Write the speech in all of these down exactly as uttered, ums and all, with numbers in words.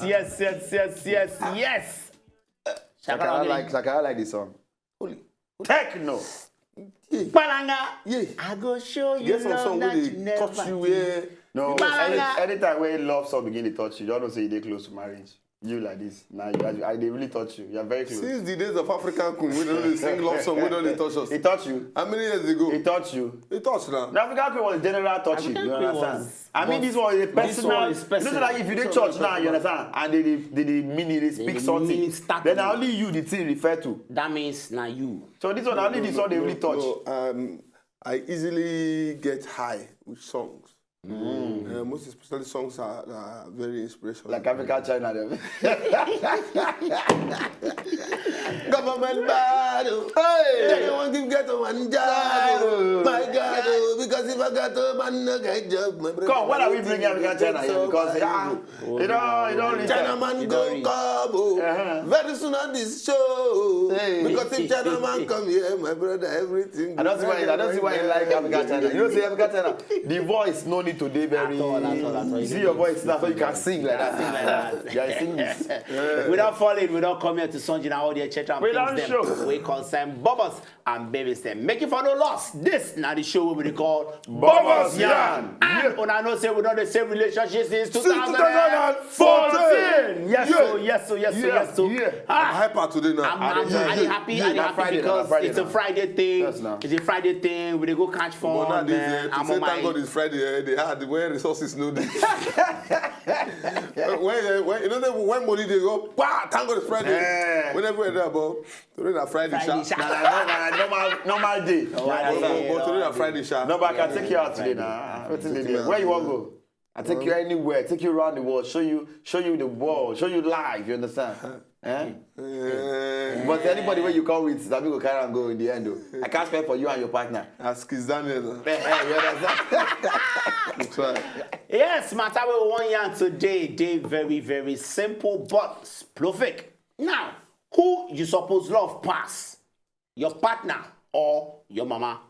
Yes, yes, yes, yes, yes. Shakara like, Shakara like this song. Holy. Techno. Palanga. Yeah. I go show you. Get some love song that you never touch you where. No, any, anytime where love song begin to touch you, you don't say you dey close to marriage. You like this. Now you, I, they really touch you. You are very close. Since the days of African Queen, we don't dey sing love song, we don't dey touch us. It touch you. How many years ago? It touch you. It touch now. The African Queen was general touching. You understand? I mean, this one is personal. This one is personal. You know, like if you dey church now, you understand, and they they, they, they mean it, they speak something. Then na only you the thing refer to. That means na you. So this one, na only this one they really touch. No, um, I easily get high with songs. Uh, most especially songs are, are very inspirational. Like Africa China dem. Government bad o. Hey! They don't want to get to one job o. My God o, because if I got to man no get job, my brother. Come, what are we bringing Africa China here? Because ah, you know, you don't reach China man go come o. Very soon on this show. Because if China man come here, my brother, everything. I don't see why. I don't see why you like Africa China. You know, say Africa China. The voice no need to dey very. At all, at all, at all. You see your voice now, so you can sing like that. Sing like that. Yeah, sing this. We don't fall in, we don't come here to song in our audio, et cetera. We don't show. We concern bubbles and babies them. Make it for no loss. This now the show we call Bubbles Yarn. And when I know say we don't the same relationship since two thousand and fourteen. Yes, so yes, so yes, so yes, so. I'm hyper today now. I'm, I'm highly happy, highly happy because it's a Friday thing. It's a Friday thing. We dey go catch fun. But now this, uh, to say thank God it's Friday, eh, they had where resources no dey. When, eh, when, you know, when money dey go, wow, thank God it's Friday. When everywhere dey about, today na Friday, sha. Na, na, na, na normal, normal day. But today na Friday, sha. No, but I can take you out today now. Where you wan go? I take you anywhere, take you around the world, show you, show you the world, show you life. You understand? Eh? But anybody where you come with, Zami go carry and go in the end. Though. I can't spend for you and your partner. Ask Kiss Daniel. Eh, eh, you understand? That's right. Yes, matter we wan yarn today dey very, very simple but prolific. Now, who you suppose love pass? Your partner or your mama?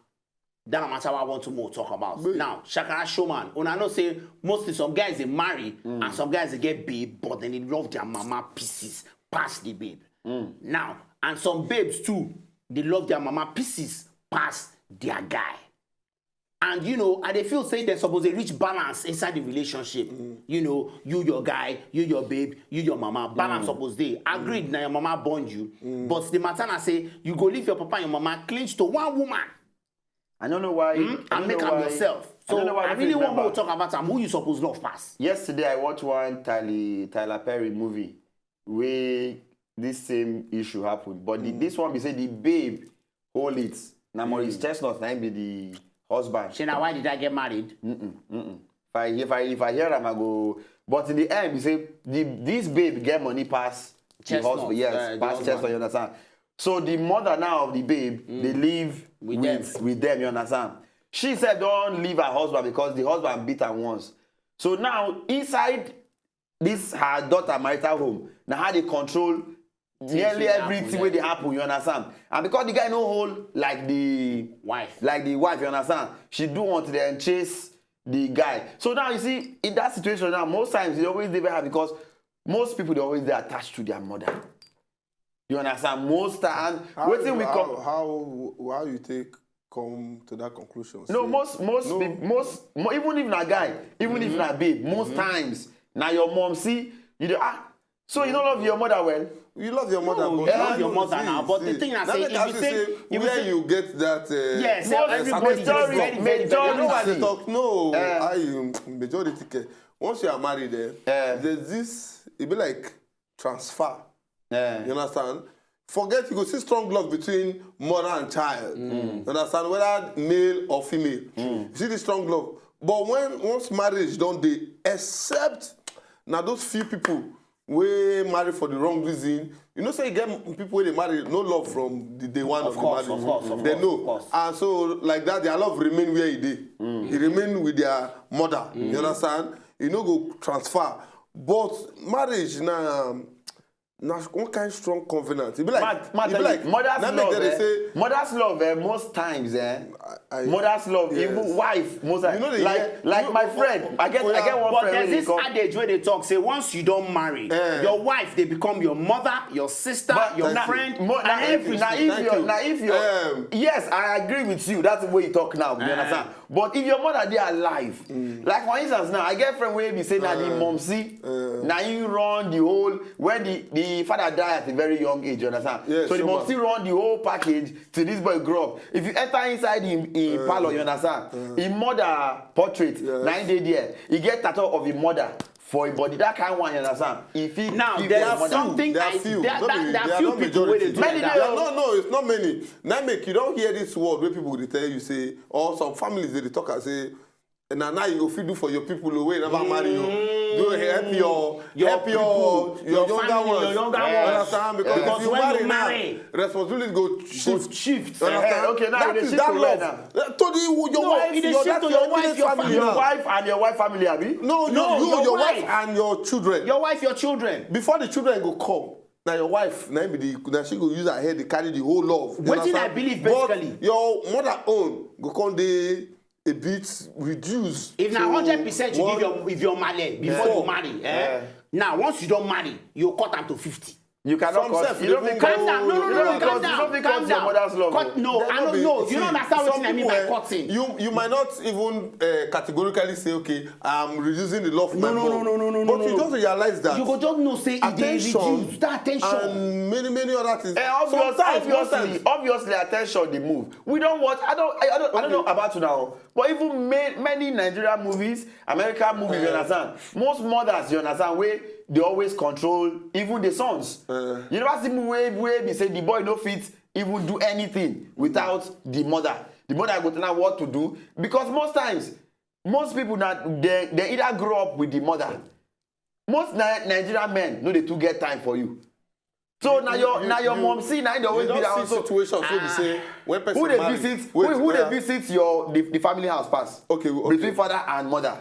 That na matter I want to more talk about. Now, Shakara Showman, una know say mostly some guys they marry and some guys they get babe, but then they love their mama pieces pass the babe. Now, and some babes too, they love their mama pieces pass their guy. And you know, I dey feel say there's supposed to reach balance inside the relationship. You know, you your guy, you your babe, you your mama. Balance supposed dey. Agreed, now your mama born you. But the matter na say you go leave your papa and your mama clinch to one woman. I don't know why. Mm? And make am yourself. So I, I really want to talk about am. Who you suppose love pass? Yesterday, I watched one Tyler, Tyler Perry movie where this same issue happened. But the, this one, we say the babe hold it. Now Maurice Chestnut, now be the husband. Shey na why did I get married? Mm-mm, mm-mm. If I, if I, if I hear am, I go. But in the end, we say the, this babe get money pass the husband. Yes, pass Chestnut, you understand? So the mother now of the babe, they live with, with them, you understand? She said don't leave her husband because the husband beat her once. So now inside this her daughter marital home, now how they control nearly everything where they happen, you understand? And because the guy no hold like the wife, like the wife, you understand? She do want to then chase the guy. So now you see in that situation now, most times they always dey very hard because most people they always dey attached to their mother. You understand? Most time, how wetin you, we how, come how how you take come to that conclusion? No, say, most most no. Peop- most mo- even if na guy, even if na babe, most times na your mom see you dey ah. So you don't love your mother well? You love your mother, no, but you love your mother now. But the thing I say, if you say, if you where say, you get that, uh, yes, most everybody majority, very, very, very, majority. Talk no. Uh, I um, majority care. Once you are married, eh, uh, there's this. It be like transfer. Yeah. You understand? Forget you go see strong love between mother and child. Mm. You understand? Whether male or female. Mm. You see the strong love. But when once marriage don't they accept now those few people we marry for the wrong reason. You know, say you get people where they marry no love from the day one of, of course, the marriage. Of course, of they course, know. Of course. And so like that, their love remain where it is. Mm. It remain with their mother. Mm. You understand? You know, go transfer. But marriage now, um, Na one kind strong covenant. E be like, Matt, Matt, e be tell like, you, mother's na make love, dem dey eh, say, mother's love, eh, most times, eh, I- mother's love, yes. Even wife, most You times, know the like, year- like you- my oh, friend, oh, I get, oh, I yeah. get one But friend there's wey dey this call. Adage where they talk say once you don't marry, Eh. your wife they become your mother, your sister, But your na- friend, mo- and na- everything. Na if Thank your, you. na if your, Um, yes, I agree with you. That's the way you talk now. You understand? But if your mother dey alive, like for instance now, I get friend wey be say na the momsy, na him run the whole when the the father die at a very young age. You understand? Yes, So the sure, momsy run the whole package till this boy grow up. If you enter inside him, him parlor, you understand? Him mother portrait, Yes. na him dey there. He get tattoo of him mother for him body. That kind one, you understand? If he Now, if there's his mother, something There are I- few. there- No that- be- there are they are few not people wey dey majority. do Many that. dey- Yeah, no, no, it's not many. Now make you don't hear this word where people dey tell you say, or some families dey talk and say, na now you go fit do for your people wey never marry you. Do help your Your help people, your your, your younger family, ones. your younger You ones. understand? Because Because if you when marry you now, marry, responsibility go shift. shift. You understand? Eh, okay, now That you dey is shift that to where love. now? Eh, to the your No, wife, e dey your, shift that to your your wife, immediate your family your now. Wife and your wife family, abi? No, you, No, you, your your wife. wife. And your children. Your wife, your children. Before the children go come, now your wife, now be the, now she go use her head, they carry the whole love. You Wetin I understand? believe But basically. Your mother own go come dey a bit reduced. If na to hundred percent you one- give your if your male before Before. You marry, eh? Now once you don't marry, you cut am to fifty. You cannot Some cut. sef You don't even fit go- cut. Calm down, no, no, no, You no, don't calm cut- you down, don't fit calm cut your down. mother's love. Cut, no, That I no don't be- know. You see, don't understand some what I mean people, by eh, cutting. You you might not even uh, categorically say, okay, I'm reducing the love for No, my no, mom. no, no, no, no, But no, you no. just realize that You go just know say e dey attention reduce that attention. And many many other things. Eh, obvious, Sometimes, obviously, sometimes. Obviously, attention dey move. We don't watch. I don't. I, I don't. I don't know about you now. But even ma- many Nigerian movies, American movies, you understand? Most mothers, you understand, wey dey always control even the sons. You never see movie wey wey be say the boy no fit even do anything without the mother. The mother go tell am what to do, because most times, most people na they they either grow up with the mother. Most Ni- Nigerian men no dey too get time for you. So na your you- na your you- mom see na dey You always be don that see one. So situations wey be say when person who dey marry, visit wait, who, who yeah. dey visit your the, the family house pass? Okay, okay. Between father and mother.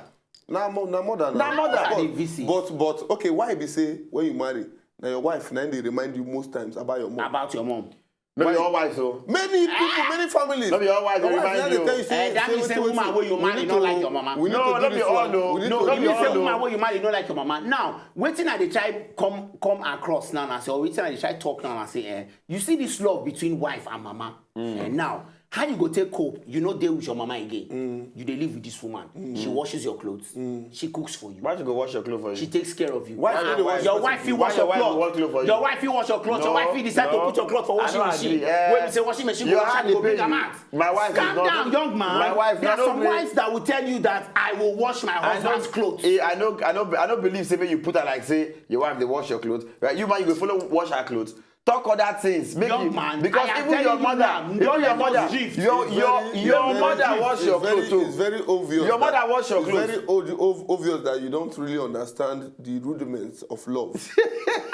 Na mo- na mother Na na. mother. But- Dey visit. But but okay, why be say when you marry, na your wife na dey remind you most times about your mom. About your mom. No be all wives o. Many people, many families. No be all wives Your dey wife remind na you. dey tell you say, Eh, that say, means say wait, woman wait, wey you we marry need no to- like your mama. We need No, to no do be this all one. o. We need No, to no E be mean say all o. Woman wey you marry no like your mama. Now wetin I dey try come come across now na say, or wetin I dey try talk now na say, eh, you see this love between wife and mama. Eh, now how you go take cope? You no dey with your mama again. You dey live with this woman. She washes your clothes. She cooks for you. Why you go wash your clothes for She you? Takes care of you. Wife no dey wash Your person. Wife fit Why wash your your wife go clothes. Wash clothes for you? Your wife fit wash your clothes. Your No, wife fit decide to no. Put your clothes for I washing no machine. Agree. Eh, Wey be say washing machine go your wash hand and go dey bring pain am me. Out. My wife Calm is not down, young man. My wife There are no some gree. Wives that will tell you that I will wash my I husband's no, clothes. eh, I no, I no, I no believe say make you put her like say your wife dey wash your clothes, right? You man, you go follow wash her clothes. Talk other things. Make Young you, man, because I am even your telling you mother, now, even your let mother, us drift. your your It's your very- mother wash it's your very- clothes too. It's very obvious. Your mother that- wash your it's clothes. Very ob- ob- obvious that you don't really understand the rudiments of love.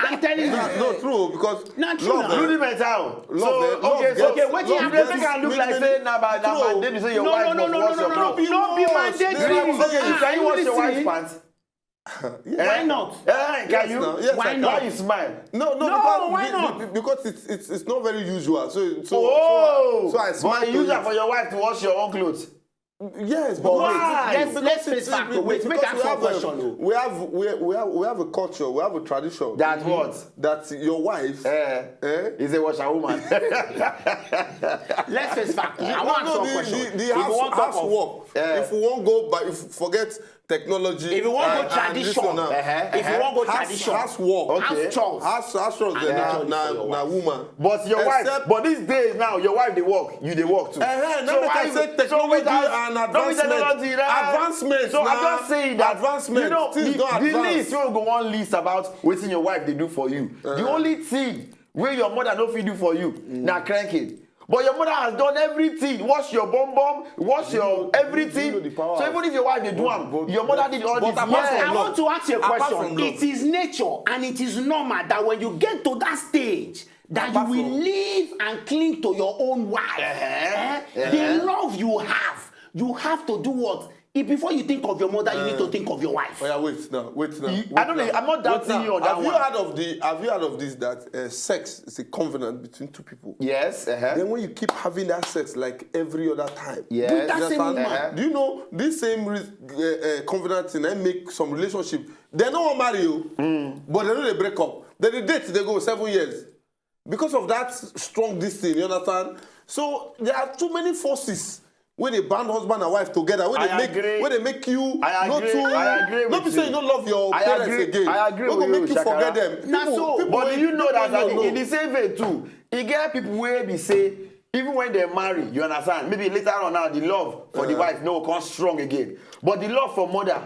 I'm telling you. No, true, because Na true love, na. eh, Rudiments how? Love, So eh, love okay, gets- okay, wetin love you gets- make am look like many- say na by na true. by dem say your No, wife no, no, must no, wash no, your no, clothes? no, no, be Yes, mandatory. they are- If you wash your wife's Listen. Pants, Yes. Why not? eh, can Yes, you? now. Yes, Why I can. not? Why you smile? No, no, No, because, why be- not? be- because it's, it's it's not very usual. So so Oh, so, so I smile but you to use it. Am for your wife to wash your own clothes. Yes, but Why? wait, Yes, because let's it's- face fact. because Wait, make because I we ask you a have a- question, oh. We have we, we have we have a culture, we have a tradition. That what? That your wife Eh, eh, is a washerwoman. Let's face fact. I No, want no, some the, question. the, the If you house, want talk house of- work. Eh. If we won't go, but if forget technology. If you want and- go and tradition, this one now. Uh-huh, if you uh-huh. want go House, tradition, house work. Okay. House chores. House house chores. And Then na na only na for your na wife. Woman. But your wife, Except- but these days now, your wife dey work, you dey work too. Eh, eh, no, make I say technology without- and no, with advancement. Technology, nah. Advancement, So I'm nah. just saying that Advancement. You know, Things the, don the advance. List wey we go wan list about wetin your wife dey do for you. The only thing wey your mother no fit do for you na cranking. But your mother has done everything. Wash your bum bum, wash your know- everything. you know the power So of- even if your wife dey do But- am, but- your mother but- did all but this. apart Yes. from I love, want to ask you a apart question. From love. It is nature and it is normal that when you get to that stage, that you Apart will from- live and cling to your own wife. Eh, Eh? eh. The love you have, you have to do what? If before you think of your mother, you need to think of your wife. Oh yeah, wait now, wait now. You- wait I don't know, now. I'm not Wait doubting now. you on that Have you one. heard of the? Have you heard of this, that uh, sex is a covenant between two people? Yes. Uh-huh. Then when you keep having that sex like every other time, Yes. With that you same understand? woman. Do you know this same re- uh, uh, covenant thing? I make some relationship. They no wan marry you, Mm. but they no dey break up. They dey date, they go seven years because of that strong this thing. You understand? So there are too many forces wey dey band husband and wife together. Wey dey I make agree. Wey dey make you I no agree. too. I agree No with be say you. You no love your I parents agree. Again. I agree Wey go with make you, you forget Shakara. Them. Na People- so, people but wey- do you know people that wey at no the, in know. The same vein too, e get people wey be say even when they marry, you understand, maybe later on now the love for the Uh. Wife no come strong again, but the love for mother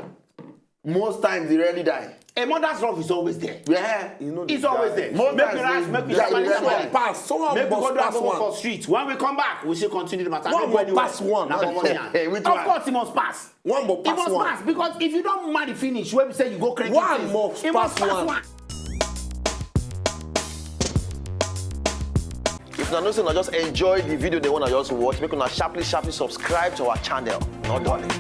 most times e rarely die. A mother's love is always there. Yeah. You know It's the always guy. there. Most Make times we rest, they- make we Yeah, sharpen you this rest one. One pass. Someone Make we must go do pass go one. For street. When we come back, we still continue the matter. One Make we must do pass well. One. Na One for must- one. Hey, which Of one? Course, he must pass. One must He pass must one. Pass because if you don't marry finish, when we say you go crazy One things, must he must pass pass one. One. If una know say una just enjoy the video, they wanna just watch, make una sharply sharply subscribe to our channel. No darling.